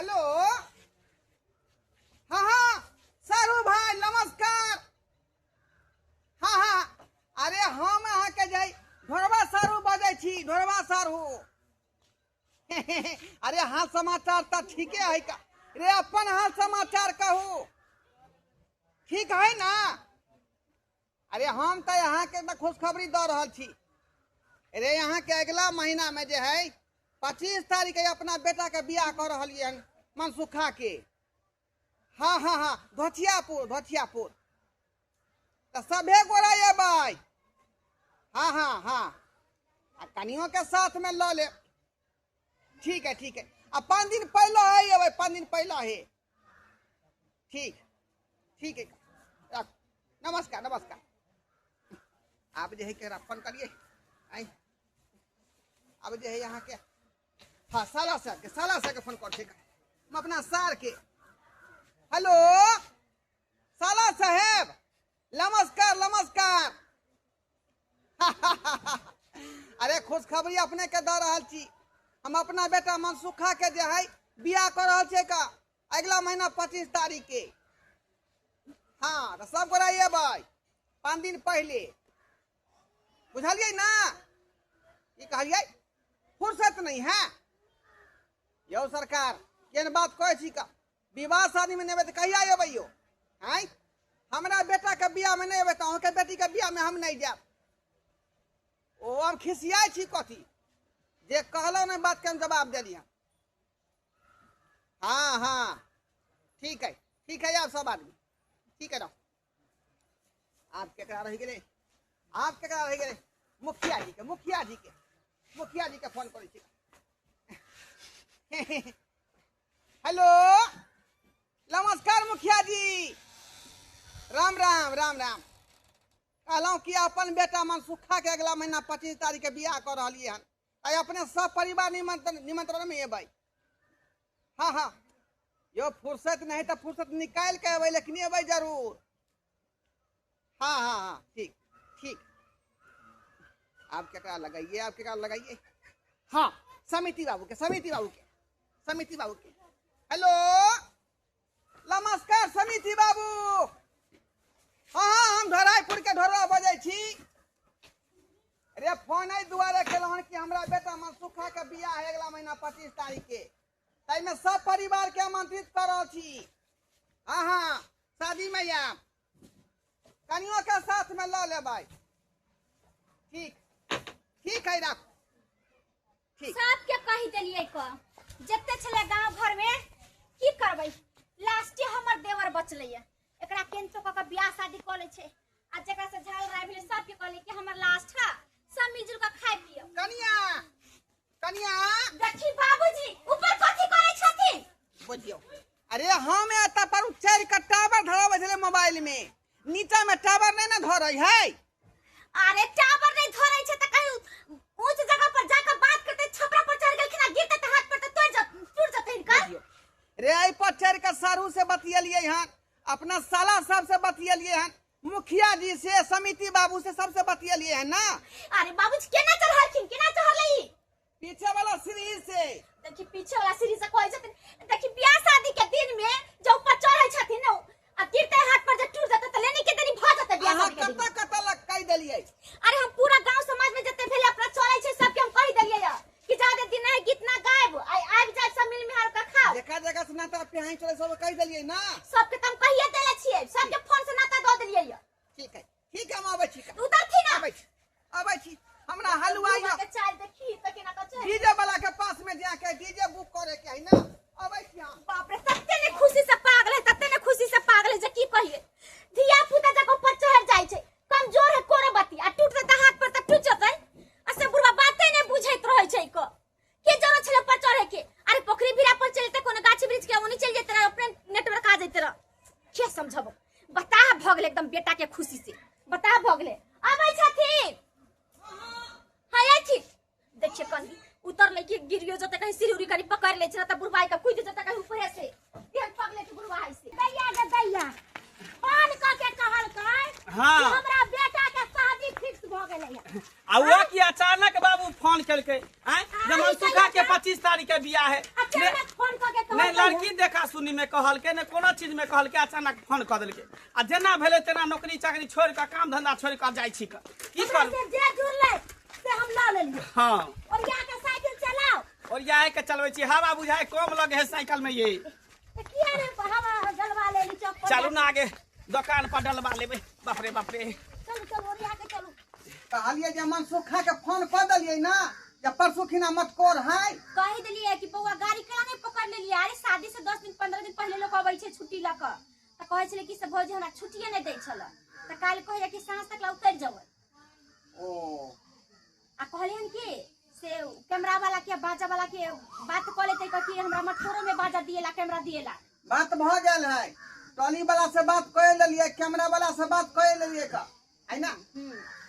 Hello. हाँ हाँ सारू भाई नमस्कार। हाँ हाँ अरे हम अहाँके जे ढोरबा सारू बजै छी, ढोरबा सारू। अरे हाल समाचार तऽ ठीके है का रे, अपन हाल समाचार कहू, ठीक है ना? अरे हम तऽ अहाँके तऽ खुशखबरी दऽ रहल छी रे, अहाँके अगिला महीनामे जे है 25 तारीख के अपना बेटाके बियाह कऽ रहलियै हन मनसुखा के। हाँ हाँ हाँ धोथियापुर, धोथियापुर। तऽ सभे गोरा अयबै। हाँ हाँ हाँ आ कनियों के साथ में लऽ लेब। ठीक है ठीक है, आ 5 दिन पहले है अबै, 5 दिन पहले है। ठीक ठीक है, रख। नमस्कार नमस्कार। आप जे है के फोन करिए आई, अब जे है यहाँ के हाँ साला साहब के, साला साहब के फोन कर ठीक हम अपना सार के। हेलो साला साहेब नमस्कार नमस्कार। अरे खुशखबरी अपने के दऽ रहल छी, हम अपना बेटा मनसुखा के जे है बियाह कऽ रहल छियै का अगिला महीना 25 तारीख के। हाँ तऽ सब गोरा अयबै 5 दिन पहले, बुझलियै ना? की कहलियै? फुर्सत नहीं है यौ सरकार, केहन बात कहै छी का? विवाह शादी में नहीं अबै तऽ कहिया अयबै यौ? आँय हमरा बेटा के बियाह में नहीं अबै तऽ अहाँके बेटी के बियाह में हम नहीं जायब। ओ हम खिसियाइ छी कथी जे कहलहुँ नहि बात के हम जवाब देलियै। हाँ हाँ ठीक है ठीक है, आब सब आदमी ठीक है। आब केकरा रहि गेलै, आब केकरा रहि गेलै? मुखिया जी के, मुखिया जी के, मुखिया जी के फोन करै छी। हेलो नमस्कार मुखिया जी, राम राम राम राम। कहलहुँ कि अपन बेटा मनसुखा के अगला महीना 25 तारीख के बियाह कऽ रहलियै हन, आइ अपने सब परिवार निमंत्रण में एबै। हाँ हाँ यो फुर्सत नहीं तऽ फुर्सत निकालि के एबै, लेकिन एबै जरूर। हाँ हाँ हाँ ठीक ठीक। आप केकरा लगाइए, आप केकरा लगाइए? हाँ समिति बाबू के, समिति बाबू के, समिति बाबू के। हेलो नमस्कार समिति बाबू। हाँ हाँ हम धराईपुर के ढोरवा बजै छी। अरे फोन एहि दुआरे केलहुँ हन कि हमरा बेटा मनसुखा के बियाह है अगला महीना 25 तारीख के, ताहिमे सब परिवार के आमंत्रित कऽ रहल छी। हाँ हाँ शादी में आयब, कनियों के साथ में लऽ लेबै। ठीक ठीक है राखू। ठीक सबके कहि देलियै क जते छलै गांव घर में की करबै, लास्टे हमर देवर बचलै या, एकरा केंचो क के बियाह शादी कऽ लै छै, आ जकरा से झाल राय भेलै सबके कहलै कि हमर लास्ट है, सब मिलजुल के खाइ पियब। कनिया कनिया देखी बाबूजी ऊपर कथी करै छथिन बुझियौ। अरे हम एतऽ पर चढ़ि कऽ टावर धराबै छलै मोबाइल में, नीचा में टावर नहीं ने धरै है। अरे टावर नहीं धरै छै तऽ कहीं ऊंच जगह पर जाकर बात करते, छपरा पर चढ़ गेलखिन आ गिरते तऽ हाथ पर तऽ तोड़ जत टूट जतै हिनकर। बुझियौ रे एहि पर चढ़ि कऽ सारू से बतियलियै हन, अपना साला साहब से बतियलियै हन, मुखिया जी से, समिति बाबू से, सबसे बतियलियै हन ना। अरे बाबूजी केना चढ़लखिन, केना चढ़लै ई? पीछे वाला सीढ़ी से। देखी पीछे वाला सीढ़ी से कहै छथिन, देखी बियाह शादी के दिन में जब ऊपर चढ़ै छथिन ने आ गिरते हाथ पर जे टूट जेतै तऽ लेने के देनी भऽ जेतै बियाह अहाँ शादी के दिन। कतऽ कतऽ लग कहि देलियै? अरे हम पूरा गांव समाज में जते भेलै अपना चलै छै सबके हम कहि देलियै या कि जादे दिन नहीं गीत ना गायब, आइ आबि जायब सब मिल मिहार के खाओ। जगह जगह से नाता पिहाई चलै सब कहि देलियै ना? सबके तऽ हम कहिए देले छियै, सबके फोन से नाता दऽ देलियै या। ठीक है ठीक है, हम आबै छी। उतरथि ना। आबै छी आबै छी। हमरा हलवाई के चाल देखी त केना कऽ चल। डीजे वाला के पास में जाके डीजे बुक करे के है ना। आबै छी हम। बाप रे तते ने खुशी से पागल है, तते ने खुशी से पागल है जे की कहिए। धिया पुता जक ऊपर चढ़ जाय छै, कमजोर है कोरबती आ टूट जेतै हाथ पर त टूट जेतै। आ से बुढ़वा बाते ने बुझैत रहै छै क के जरूरत छलै ऊपर चढ़े के। अरे पोखरी भिरा पर चलते कोनो गाछ वृक्ष के ओनी चलि जेतै रह, अपने नेटवर्क आ जेतै रह। के समझब, बताह भऽ गेलै एकदम बेटा के खुशी से, बताह भऽ गेलै। आबै छथिन हाँ अथी देखिए कनी उतर ले के गिरियो जते कहीं सीढ़ी उड़ी कनी पकड़ ले छै त बुढ़वाई के कूद जते कहीं ऊपरे से देह पकड़ ले के बुढ़वाई से। दैया गे दैया फोन क के कहल कै हाँ। कि हमरा बेटा के शादी फिक्स भ गेलै या। आ वो की अचानक बाबू फोन केलकै आँय जे आइ मनसुखा के कहिया? 25 तारीख के बियाह है। आ अचानक फोन कऽ के नहि कहलकै। लड़की देखा सुनी में कहलकै, ने कोनो चीज में कहलकै, अचानक फोन कऽ देलकै। आ जेना भेलै तेना नौकरी चाकरी छोड़ि कऽ, काम धंधा छोड़ि कऽ जाइ छी कऽ। की हमरा करू? से जे जुड़लै से हम लऽ लेलियै। हँ। और या के साइकिल चलाओ। और या के चलबै छी, हवा बुझाय कम लगे है साइकिल में ये। तऽ किया ने हवा जलवा लेली चौक पर? चलू ना आगे दोकान पर डलवा लेबै। बाप रे बाप रे। चलू चलू, ओरिया के चलू। कहलियै जे मनसुखा के फोन कऽ देलियै ना जे परसू खिना मटकोर है। कहि देलियै कि बौआ गाड़ी केना नहि पकड़ लेलियै? अरे शादी से 10 दिन 15 दिन पहिले लोक अबै छै छुट्टी लऽ कऽ। तऽ कहै छलै कि से भौजी हमरा छुट्टिए नहि दै छलै। तऽ काल्हि कहैया कि साँझ तक ला उतरि जेबै। ओ आ कहलियन कि से कैमरा वाला के बाजा वाला के बात कऽ लेतै, कि हमरा मटकोरो में बाजा दिएला, कैमरा दिएला। बात भऽ गेल है, ट्रॉली वाला से बात कऽ लेलियै, कैमरा वाला से बात कऽ लेलियै का है ना।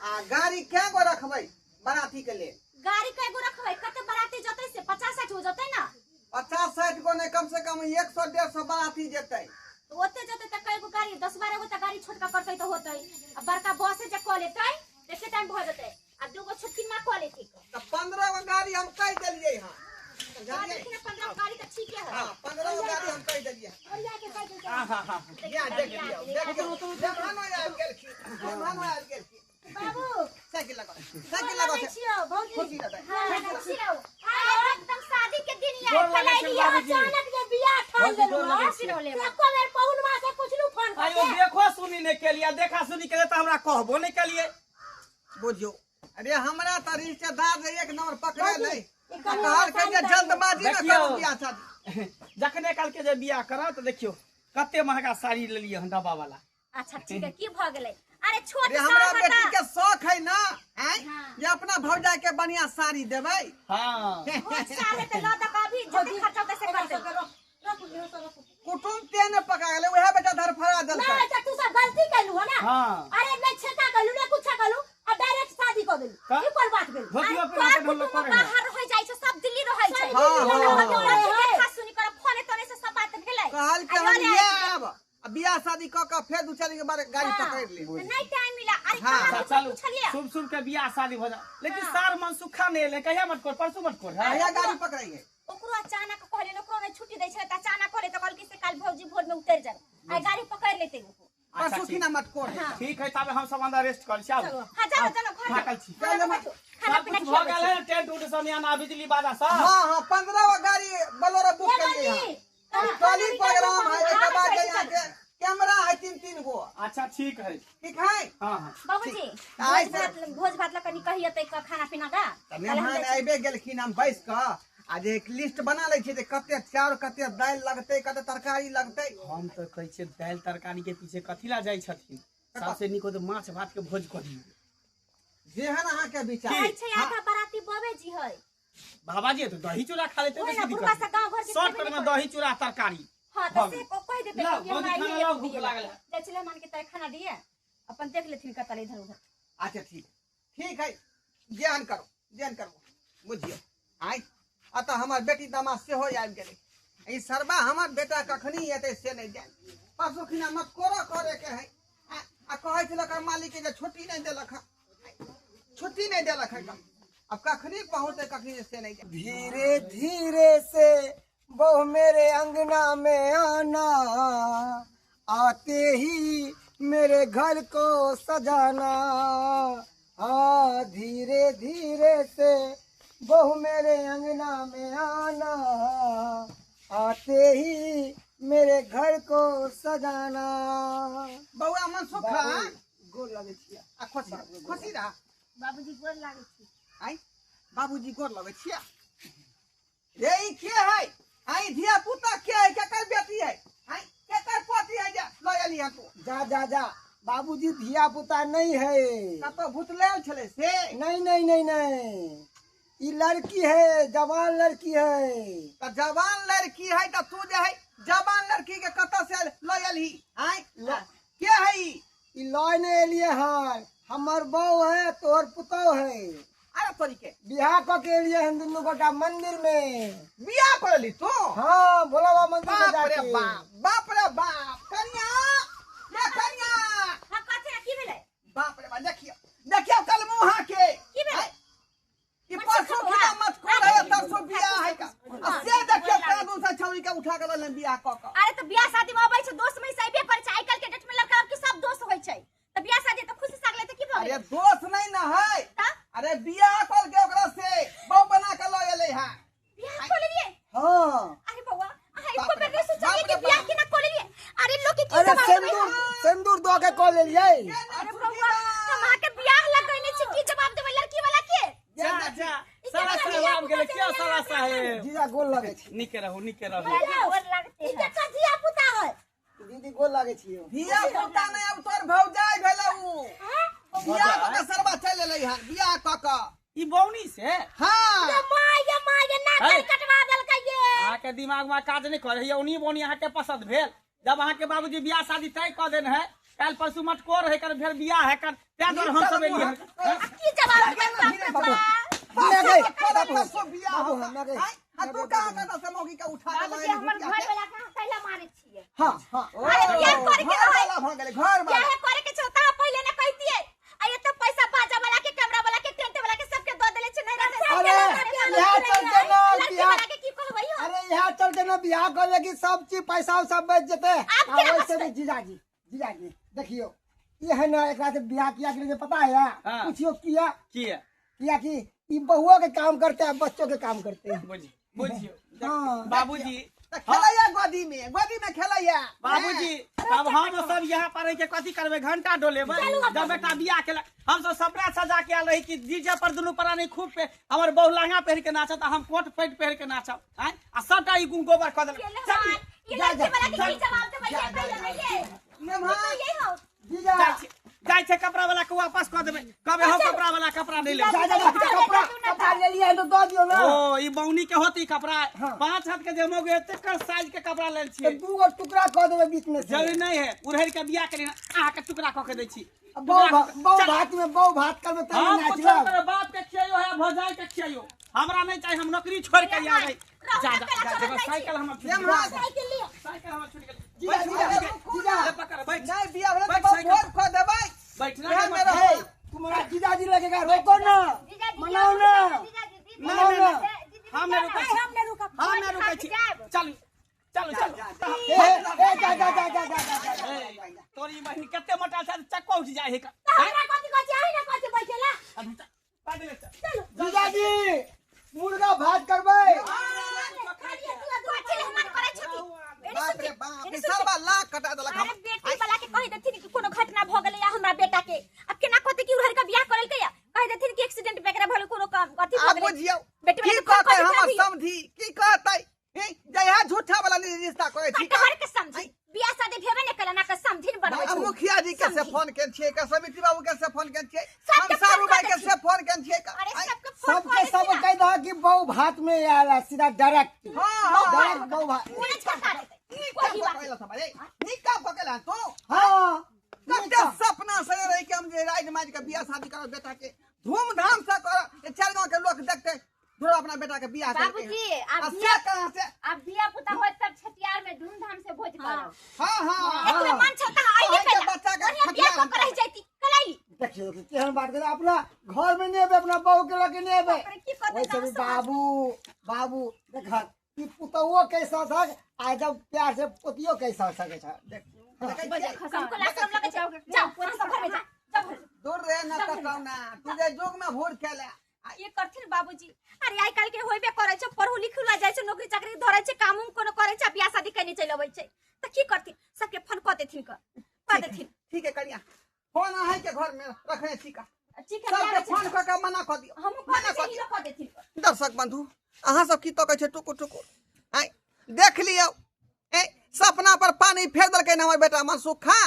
आ गाड़ी कै गो रखबै बराती के लेल? गाड़ी कै गो रखबै? कते बराती जतै से 50-60 हो जतै ना? 50-60 गो नहि, कम से कम 100-150 बराती जेतै। तऽ ओते जतै तऽ कै गो गाड़ी? 10-12 गो तऽ गाड़ी छोटका करतै तऽ होतै, आ बड़का बसे जे कऽ लेतै तऽ एके टाइम भऽ जेतै, आ दूगो छोटकी माँ कऽ लेतै। तऽ 15 गो गाड़ी हम कहि देलियै हँ। हँ, देखिन, 15 गो गाड़ी तऽ ठीके है। हँ, 15 गो गाड़ी हम कहि देलियै। ओरिया के साइकिल चला। हाँ हाँ हाँ। या देखियौ देखियौ, मेहमानो आबि गेलखिन, मेहमानो आबि गेलखिन। बाबू साइकिल लगाओ, साइकिल गोर लगाओ। लगै छियौ भौजी। खुशी रहतै। हाँ, खुशी रहू। अरे एकदम शादी के दिन यार गोर लगै छियौ कलाइलियै, बाबूजी। अचानक जे बियाह ठान भौजी, लेलहुँ। गोर लगै हँ। छियौ। एको बेर पहुनवा से पुछलू फोन आयो करके? देखो सुनी नहि केलियै, देखा सुनी केलियै तऽ हमरा कहबो नहि केलियै। बुझियौ, अरे हमरा तऽ रिश्तेदार जे एक नंबर पकड़े बाबू, नहीं ई कनि कहलकै जे आसान जल्दबाजी न देखियौ। करू बियाह शादी। जखने कहलकै जे बियाह करब तऽ देखियौ कते महंगा साड़ी लेलियै हन डब्बा वाला। अच्छा ठीक है, की भऽ गेलै? अरे छोट अरे हमरा साल बेटी हटा। के शौक है ना आँय हाँ। जे अपना भौजा के बढ़िया साड़ी देबै। हाँ। छोट साल है तऽ लऽ दऽ कऽ अभी जते खर्चा होतै से करतै। कुटुम ते ने पका गेलै, उएह बेटा धरफड़ा देलकै। नहीं तऽ तू सब गलती कैलू हो ना। हाँ। अरे नहीं छेका कैलू, नहीं कुछ कैलू, आ डायरेक्ट शादी कर देलू। का? ई कोन बात भेल? धोतियो अरे पहिरा कर के हम लोग कुटुम्ब करे है। बाहर रहि जाइ छै, सब दिल्ली रहै छै। हाँ, हाँ, हाँ। देखा सुनी कर फोने तोने से सब बात भेलै। कहलकै आ हम लऽ ले ये आयल। आयब आ बियाह शादी कऽ कऽ फेर 2-4 दिन के बाद गाड़ी हाँ। पकड़ि लेब। तऽ नहीं टाइम मिला। अरे हाँ। कहाँ अच्छा, चलू पुछलियै? शुभ शुभ के बियाह शादी हो जा, लेकिन हाँ। सार मनसुखा नहि एलै। कहिया मटकोर? परसू मटकोर है। कहिया गाड़ी पकड़ैये? ओकरो अचानक कहलियै, ओकरो नहि छुट्टी दै छलै तऽ अचानक कहलियै तऽ कहलकै से काल्हि भौजी भोर में उतरि जाब, आइ गाड़ी पकड़ि लेतै ओहो। अच्छा, परसू ठीक। खिना मटकोर है। हाँ। ठीक है, तब हम सब अंदर रेस्ट करै छी। आबू। हाँ, चलो चलो घर थाकल छी। खाना चलो, खाना सब पीना कुछ भऽ खियाबै गेल छी। है, टेंट उंट समियाना बिजली बाजा सब। हाँ हाँ, 15 गो गाड़ी बोलेरो बुक केलियै हँ। हाँ। ट्रॉली प्रोग्राम है, एकर बाद हाँ, यहाँ के कैमरा है 3-3 गो। अच्छा ठीक है। ठीक है। हाँ हाँ। बाबूजी आइ भोज भात, भोज भात ला कनि कहिए तऽ खाना पीना दा। तऽ मेहमान आबि गेलखिन, हम बैस कऽ आ जे एक लिस्ट बना लै छियै जे कते चाउर कते दालि लगतै, कते तरकारी लगतै। हम तऽ कहै छियै दालि तरकारी के पीछे कथी ला जाइ छथिन, सबसे नीक होतै माछ भात के भोज कऽ दियौ। जेहन अहाँके विचार। कहै छै आधा बराती बबे जी है। बाबाजी तऽ दही चूड़ा खा लेतै। ओहि बेसी ना बुढ़वा दिक्कत सब गाँव घर के शॉर्ट खेबे में नहि दही चूड़ा तरकारी। हाँ तऽ से कहि देतै लाउ, कि हमरा भौजी, खाना इहे लाउ, भूख दिए। लागल है। जाइ छलै मान के तोरा खाना दिए, अपन देख लेथिन कतऽ इधर उधर। अच्छा ठीक ठीक है, जेहन करू जेहन करू बुझियौ। आइ अतऽ हमर बेटी दामाद सेहो आबि गेलै। ई सरबा हमर बेटा कखनी एतै से नहि जानि। परसू खिना मटकोरो करे के है आ कहै छलै ओकर मालिक के जे छुट्टी नहि देलक हँ, छुट्टी नहि देलक हँ। अब कखनी पहुँचतै कखनी से नहि जानि। धीरे धीरे से बहु मेरे अंगना में आना, आते ही मेरे घर को सजाना। हाँ धीरे धीरे से बहु मेरे अंगना में आना, आते ही मेरे घर को सजाना। बौआ मनसुखा, गोर लगै छियै। आ खुशी रह, खुशी रह। बाबूजी गोर लागै छी। आइ बाबूजी गोर लगै छियै। रे ई के है? आई धिया पुता के है? केकर बेटी है? आई केकर पोती है जे लऽ एली हँ तू? जा जा जा बाबूजी, धिया पुता नहीं है। कतौ भुतलायल छलै से? नहीं नहीं नहीं नहीं, ई लड़की है, जवान लड़की है। तऽ जवान लड़की है तऽ तू जे है जवान लड़की के कतऽ से लऽ एलही? आइ के है ई? ई लय नहीं एलिए हन, हमर बहू है, तोहर पुतोह है। अरे तोरी के बियाह कऽ के एलिए हन दुनू गोटा मंदिर में। बियाह कर ली तू? हाँ, भोला बाबा मंदिर में बाप रे जाके। बाप, बाप रे बाप, कनिया ये कनिया। हाँ कथी की भेलै? बाप रे बाप, देखियो देखियो कल मुहा के की भेलै? ई मन परसों सुखा खिना बौआ। मत खोल है, तरसों बियाह है का। आ से देखियो कना उठा के लऽ बियाह कऽ कऽ। अरे तऽ बियाह शादी में अबै छै दोस्त में से अइबे करै छै। आइ काल्हि के डेट में लड़का लड़की सब दोस्त होइ छै, तऽ बियाह शादी तऽ खुशी से अगले तऽ की भऽ अरे गेलै? दोस्त नहीं ना है। तऽ अरे बियाह कऽ के ओकरा से बहु बना के लऽ एलै हँ। बियाह कऽ लेलियै? हाँ। अरे बौआ, अहाँ एको बाप रे बेर नहि सोचलियै बाप कि रे बियाह बाप। केना कऽ लेलियै? अरे लोक के की अरे जवाब देबै सिंदूर हम? सिंदूर दऽ के कऽ लेलियै। अरे बौआ, हम अहाँके बियाह लगैने छी, की जवाब देबै लड़की वाला के? जा जा, ई सारा केना साहेब धिया आबि गेलै। पुता क्या छै? सारा साहेब? जीजा, गोल लगै छी। नीके रहू, नीके रहू। ई केकर धिया पुता है? दीदी, गोल लागै छियौ। धिया पुता नहि, अब तोर भौजाई भेलै उ। हाँ? बियाह कऽ के सरबा चलि एलै हन बियाह कऽ कऽ। ई बौनी से? हाँ। ये माँ, ये माँ, ये नाक है। कटवा देलकै ये। अहाँके दिमाग में काज नहीं करे है। उन्हीं बौनी अहाँके पसंद भेल? जब अहाँके बाबूजी बियाह शादी तय कऽ देने है, काल्हि परसू मटकोर है कर, फेर बियाह है कर, तैं दुआरे हम सब एलियै हन। आ की जवाब देबै बाप रे बाप? हमरा गई, बाबू, बाबू, बियाह बाबू, होता। हमरा गई। आय, आ तू कहाँ कहाँ से मौगी के उठा के बाबूजी, लऽ हमर एली घर भुतिया के? वाला कहाँ कैला मारै छियै? हाँ हाँ। अरे बियाह करे के घर रहै। वाला भऽ गेलै, घर वाला। बियाह करे के छौ तऽ पहिले ने कहितियै। आ एते पैसा बाजा वाला के, कैमरा वाला के, टेंट वाला के सबके दऽ देले छै, नहीं रहतै। अरे, इएह चलते ना लड़की बियाह वाला के की कहबै हम? अरे इएह चलते ना बियाह कर लेगी, सब चीज पैसा उसा बच जेतै। आब आ केना वैसे बचतै? भी जीजाजी, जीजाजी देखियो, ई है ना, एकरा से बियाह किया के पता है? हाँ। पूछियो किया। किया? किया कि ई बहुओं के काम करते हैं, बच्चों के काम करते हैं। बुझियो, बुझियो। हाँ। बाबूजी। तऽ खेलैया गोदी में, गोदी में खेलैया। बाबूजी, तब हम सब यहाँ पर रह के कथी करबै? घंटा डोलेबै? जब बेटा बियाह केलक, हम सब सपना सजा के आयल रही कि डीजे पर दुनू प्राणी खूब पे हमर बहु लहंगा पहिर के नाचत आ हम कोट पैंट पहिर के नाचब। आँय, आ सबटा ई गोबर कऽ देलक। ये ले चल। हमार, ये जा, लड़की वाला के जा। की जवाब देबै ये कहियो नहीं ये? नेम्हर। ये हो। जीजा। जाइ छै, जाइ छै, कपड़ा वाला के वापस कऽ देबै। कहबै हम कपड़ा वाला कपड़ा नहि लेबै। जा जा जा, कपड़ा कपड़ा ले लिया है तो दऽ दियो ना। ओ ई बौनी के होती कपड़ा। हाँ। 5 हाथ के जे मौगे तेकर साइज के कपड़ा लेल तो छियै। दू गो टुकड़ा कऽ देबै बीच में से। जरूरी नहीं है, उड़हर के बियाह करी अहाँ के टुकड़ा कऽ के दै छी। बहु बहु चल। भात में बहु भात करबै तब हम नाचब। कुछो करे, बाप के खियाइयो है, भौजाई के खियाइयो, हमरा नहीं चाहिए। हम नौकरी छोड़ के आ गई। जा जा जा जा, साइकिल हमर छूट गेल। नेम्हर। साइकिल लियो। साइकिल हमर छूट गेल। जीजा, बैठ, जीजा, बैठ, जीजा। ले पकड़, बैठ। नहीं बियाह भेलै तऽ बैठ बहु साइकिल। भोज खो देबै। बैठ ना। घर में बैठ। रहो। हे, तुम्हारा जीजाजी लगेगा, रोको ना। जीजाजी, मनाओ ना। जीजाजी, दीदी, नहीं, नहीं, मनाओ नहीं। ना। हम नहीं रुकै छी। हम नहीं रुकब। हम नहीं रुकै छी। चलू चलू चलू। ए, ए, जा जा जा जा जा जा, जा, जा। ए, तोरी बहिन कते मोटा छै, चक्को उठि जाइ है। तऽ हमरा कथी कहै छी? अहीं ने कहै छी बैठेला। पैदले चल। चलू। जीजाजी, मुर्गा भात करबै। खाली कथी ले मन करै छथि? बाप रे बाप, ई सरबा लाख कटा देलक अरे हमर। बेटी वाला के कहि देथिन कि कोनो घटना भऽ गेलै या हमरा बेटा के, अब केना कहते कि उड़हर के बियाह करेलकै या कहि देथिन कि एक्सीडेंट वगैरह भऽ गेलै, कोनो काम अथी भऽ आब गेलै। बुझियौ बेटी की वाला के फोन कहतै कऽ हमर देथिन। समधी की कहतै? हे, जहिया झूठा वाला रिश्ता करै छी। कटहर के समझी बियाह शादी भेबे नहि केला ना के समधिन बनबै आ छै। मुखिया जी के से समधी। फोन केने छियै का, समिति बाबू के से फोन केने छियै, सबके हम सारू फोन भाई कऽ के दै से फोन केने छियै का? अरे आइ, सबके फोन सबके कऽ सब देथिन। कह दह कि बहु भात में आयल है, सीधा डायरेक्ट। हाँ, हाँ। डायरेक्ट बहु भात। पूरा छक्का देतै। नीक कोई काम बात कऽ केला सब, अरे, नीक काम कऽ केला तू। हाँ। कते सपना से रही कि हम जे राज माज के बियाह शादी करब, बेटा के धूमधाम से करब, जे चारि गाँव के लोक देखते धुर अपना बेटा के बियाह केलकै। बाबूजी, आब आ धिया से कहाँ से? आब धिया पुता होत तब छठियार में धूमधाम से भोज करब। हाँ हाँ। एकरे मन छौ तऽ आइए अहाँके कैला। बच्चा के बढ़िआँ बियाह कऽ के रहि जैती कलाई। देखियो देखियो, केहन बात करे, अपना घर में नहीं एबै, अपना बहू के लगे नहीं एबै। बाप रे, की कहतै वैसे भी गाँव समाज? बाबू बाबू देख, ई पुतहुओ कैसा सक आ जब प्यार से पोतियो कैसा सके छ, देख। हमको लाज शरम लगै छै। जाओ अहाँ सब घर में जाओ, जाओ घर में। दूर रहे ना कटौना, तू जे युग में भूर खेले। ये करथिन बाबूजी। अरे आइ काल्हि के होइबे करै छै, पढ़ू लिखू ला जाइ छै, नौकरी चाकरी धरै छै, काम उम कोनो करै छै, आ बियाह शादी कने चलि अबै छै तऽ की करथिन? सबके फोन कऽ देथिन, कऽ देथिन। ठीक है कनिया, फोन अहाँ के घर में रखने छी का? ठीक है। सबके फोन कऽ के मना कऽ दियौ। हमहूँ कऽ मना दै कऽ छियै, दियौ। हिलो कऽ देथिन। दर्शक बंधु, अहाँ सब की तकै छै टुकुर टुकुर? आँय, देख लियौ, ए सपना पर पानी फेर देलकै ने हमर बेटा मनसुखा।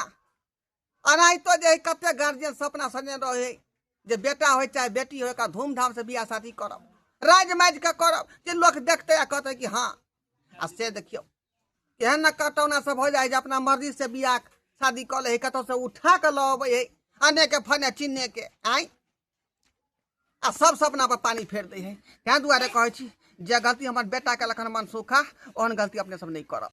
एनाहितो जे है कते गार्जियन सपना सजने रहे जे बेटा हो चाहे बेटी हो, एकरा धूमधाम से बियाह शादी करब, राज माजि के करब जे लोक देखते आ कहते कि हाँ। आ से देखियौ केहन न कटौना सब हो जाइ जे अपना मर्जी से बियाह शादी कऽ लै है, कतौ से उठा के लऽ अबै है अने के फने चिन्ने के। आँय, आ सब सपना पर पानी फेर दै है। ताहि दुआरे कहै छी जे गलती हमर बेटा केलक हन मनसुखा, ओहन गलती अपने सब नहि करब।